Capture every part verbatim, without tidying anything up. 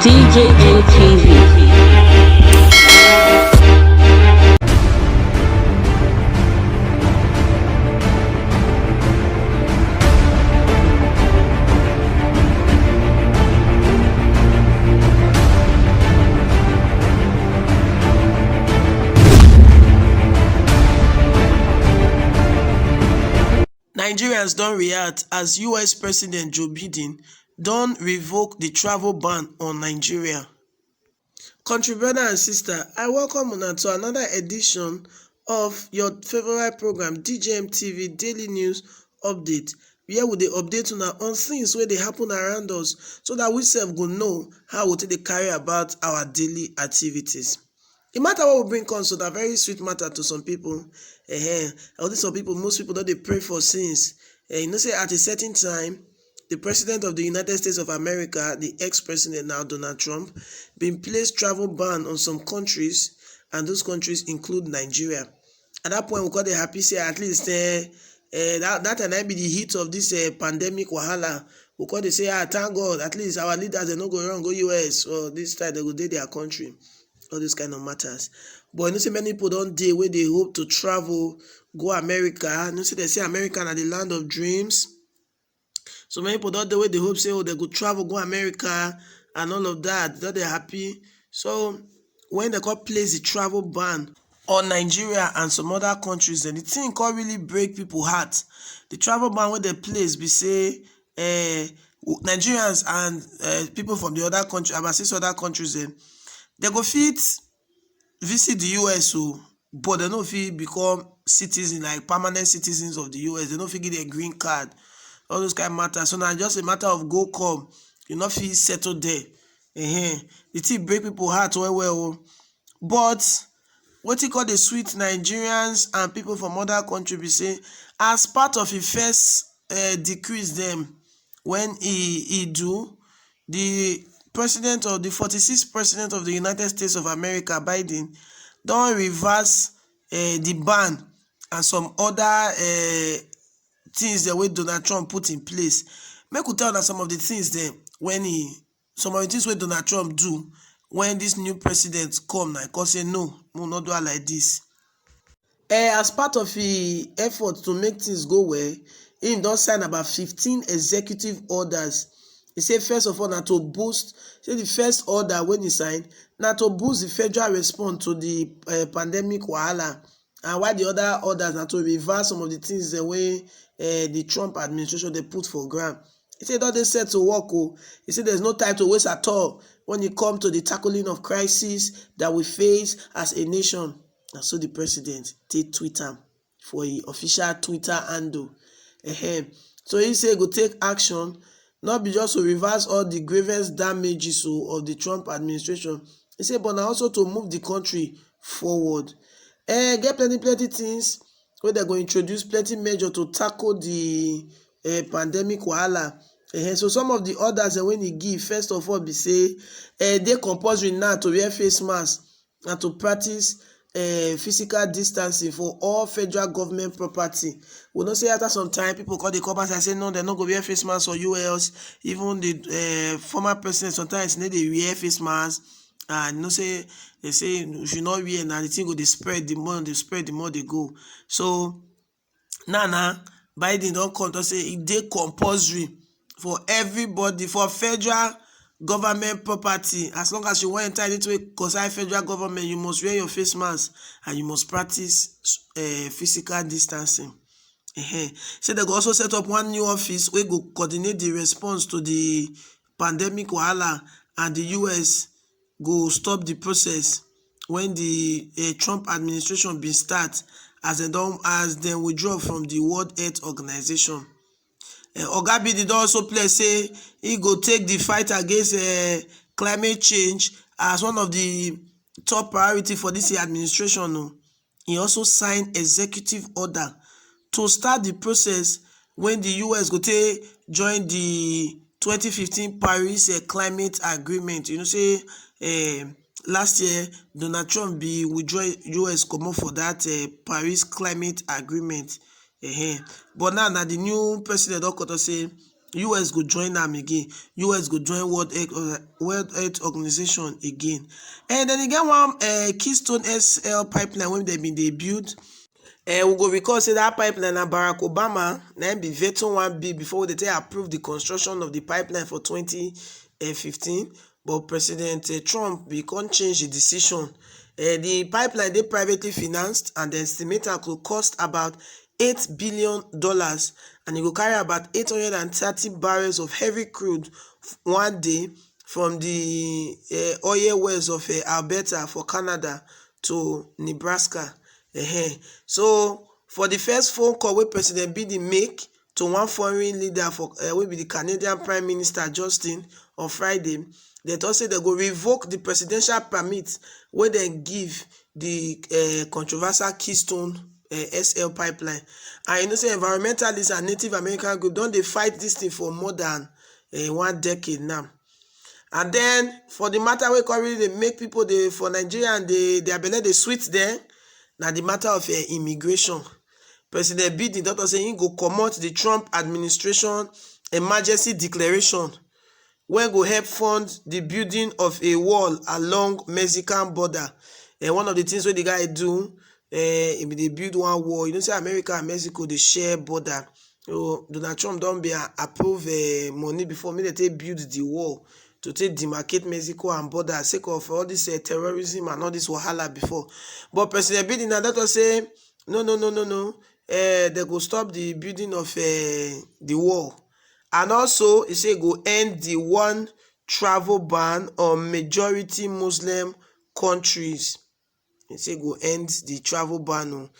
D J N T V. Nigerians don react as U S President Joe Biden don revoke the travel ban on Nigeria. Country brother and sister, I welcome una to another edition of your favorite program, D J M T V Daily News Update, where we dey update una on things wey dey happen around us so that we sef go know how we take dey carry about our daily activities. The matter wey we bring come so na very sweet matter to some people. Ehen, all these some people, most people don dey pray for since. Eh, you know say at a certain time, the president of the United States of America, the ex-president now, Donald Trump, been placed travel ban on some countries, and those countries include Nigeria. At that point, we got dey happy say at least eh, eh, that, that time na be the heat of this eh, pandemic wahala. We got dey say, ah, thank God, at least our leaders dem no go run go U S, or this time dem go dey their country. All those kind of matters. But you know say many people don dey wey dey hope to travel go America. You know say dem say America na the land of dreams. So many people don dey wey dey hope say, oh, dem go travel go America and all of that. Don dey happy. So when dem come place the travel ban on Nigeria and some other countries, then the thing come really break people heart. The travel ban wey dem place be say eh, Nigerians and eh, people from the other country, about six other countries, eh, dem go fit visit the U S o, but dem no fit become citizen, like permanent citizens of the U S. Dem no fit give dem green card, all those kind matter. So na just a matter of go come. You no fit settle there. Ehen. The thing break people heart well well o. But wetin come dey sweet Nigerians and people from other country be say, as part of e first eh, decrees dem when e e do, the president of the forty-sixth president of the United States of America, Biden, don reverse eh, the ban and some other eh, things dem wey Donald Trump put in place. Make we tell una some of the things dem when e some of the things wey Donald Trump do when this new president come, na e come say no, make we no do am like this. Eh, as part of e effort to make things go well, im don sign about fifteen executive orders. E say first of all na to boost, say the first order wey e sign na to boost the federal response to the eh, pandemic wahala, and while the other orders na to reverse some of the things dem wey eh, the Trump administration dey put for ground. E say e don dey set to work o. E say there's no time to waste at all when e come to the tackling of crisis that we face as a nation. Na so the president take tweet am for e official Twitter handle. Ehem. So e say e go take action, not be just to reverse all the gravest damages o of the Trump administration. E say but na also to move the country forward. Eh, get plenty plenty things wey dem go introduce, plenty measure to tackle the eh, pandemic wahala. Eh, so some of the orders eh, wey e give, first of all, be say eh, dey compulsory now to wear face mask and to practice eh, physical distancing for all federal government property. We know say after some time, people come dey come outside say no, dem no go wear face mask for U S. Even the eh, former president sometimes no dey wear face mask. And you know say they say if you no wear, na the thing go dey spread the more, dey spread the more dey go. So now now, Biden don come talk say e dey compulsory for everybody, for federal government property. As long as you wan enter anything wey concern federal government, you must wear your face mask and you must practice eh, physical distancing. Ehen. Say dem go also set up one new office wey go coordinate the response to the pandemic wahala, and the U S go stop the process when the eh, Trump administration bin start, as dem don, as dem withdraw from the World Health Organization. Eh, Oga Biden don also pledge say e go take the fight against eh, climate change as one of the top priority for this administration o. E also sign executive order to start the process when the U S go take join the twenty fifteen Paris eh, Climate Agreement. You know say eh, last year Donald Trump bin withdraw U S comot for that eh, Paris Climate Agreement. Ehen. But now na the new president don come talk say U S go join am again. U S go join World Health, World Health Organization again. And then e get one uh, Keystone S L pipeline wey dem bin dey build. Uh, we go recall say that pipeline na Barack Obama na im be veto one bill before they take approve the construction of the pipeline for twenty fifteen. But President uh, Trump bin come change the decision. Uh, the pipeline dey privately financed and dem estimate am go cost about eight billion dollars, and e go carry about eight hundred and thirty barrels of heavy crude one day from the uh, oil wells of uh, Alberta for Canada to Nebraska. Uh-huh. So for the first phone call wey President Biden make to one foreign leader for uh, wey be the Canadian Prime Minister Justin on Friday, they talk say they go revoke the presidential permit wey dem give the uh, controversial Keystone uh, S L pipeline. And you know say environmentalists and Native American group don dey fight this thing for more than uh, one decade now. And then for the matter wey come really dey make people dey for Nigeria and dey their belle dey sweet dem, na the matter of uh, immigration. President Biden don talk say he go comot the Trump administration emergency declaration wey go help fund the building of a wall along Mexican border. And one of the things wey the guy do, uh, he bin dey build one wall. You know say America and Mexico dey share border. So Donald Trump don be a- approve uh, money before make dem take build the wall to take demarcate Mexico and border sake of all this uh, terrorism and all this wahala before. But President Biden na don talk say no, no, no, no, no. Uh, they go stop the building of uh, the wall. And also, he say go end the one travel ban on majority Muslim countries. He say go end the travel ban o.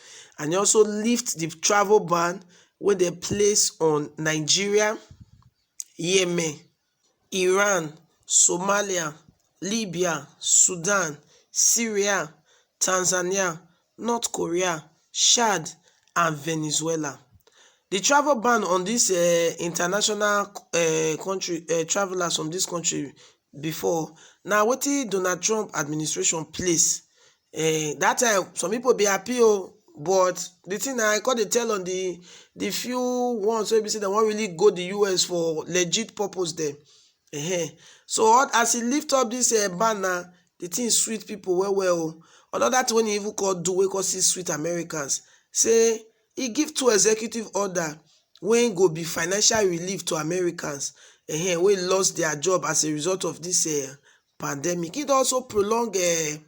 And he also lift the travel ban wey dem place on Nigeria, Yemen, Iran, Somalia, Libya, Sudan, Syria, Tanzania, North Korea, Chad, and Venezuela. The travel ban on dis um international um country um travellers from dis country before na wetin Donald Trump administration place. Um dat time some pipu be happy o, but de thing na I come dey tell on de de few ones wey be sey dem wan really go de U S for legit purpose dem. Ehen. So as e lift up dis um ban na, de thing sweet pipu well well o. Another thing wey e even come do wey come still sweet Americans, sey e give two executive order wey go be financial relief to Americans um wey lost their job as a result of dis um pandemic. E don also prolong um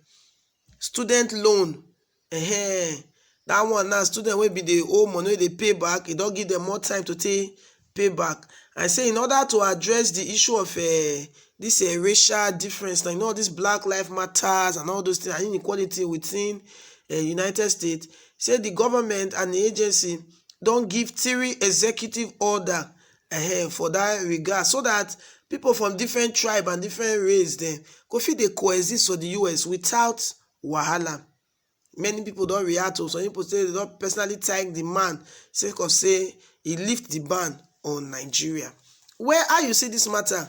student loan. Ehen. Dat one now, student wey bin dey owe money wey dey pay back, e don give dem more time to take pay back. And e say in order to address de issue of um dis um racial difference, like you know all dis Black Life Matters and all those things and inequality within um United States, say de government and de agency don give three executive order um for dat regard so dat pipu from different tribe and different race dem go fit dey coexist for de U S without wahala. Many pipu don react o, some pipu say dem don personally thank de man sake of sey e lift de ban on Nigeria. Well, how you see dis matter?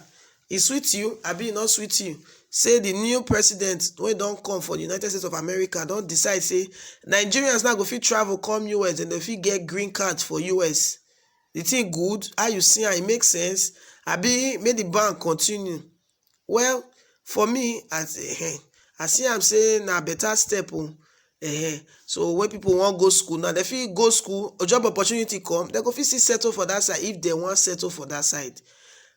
E sweet you abi e no sweet you sey de new president wey don come for de United States of America don decide sey Nigerians now go fit travel come U S and dem fit get green card for U S? De thing good? How you see am? E make sense? Abi make de ban continue? Well, for me, as um I see am sey na better step o. Um so when pipu wan go school now, dem fit go school, job opportunity come, dem go fit still settle for dat side if dem wan settle for dat side.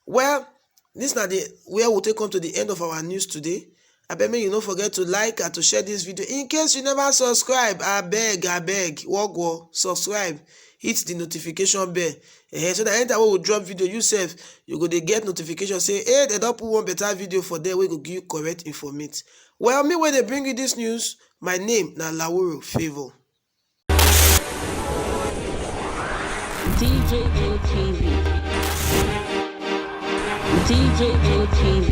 Well, dis na de where we take come to de end of our news today. Abeg make you no forget to like and to share dis video. In case you never subscribe, abeg abeg work work subscribe, hit de notification bell um so dat anytime wey we drop video, you sef you go dey get notification sey hey, dem don put one better video for there wey go give you correct informate. Well, me wey dey bring you dis news, my name na Lawuro Favour. D J N T V. D J N T V.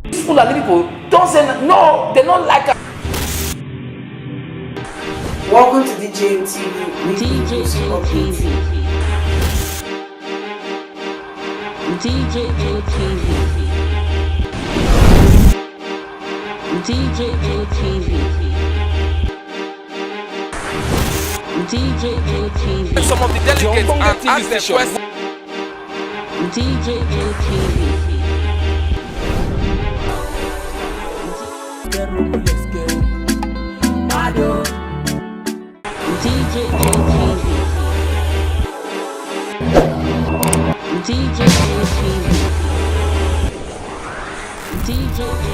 These Fulani people don say no, they no like am. Welcome to D J N T V weekly news update. D J N T V. D J N T V. D J A T V. Some of the delegates and ask them questions. D J A T V. D J A T V. D J A T V. D J A T V.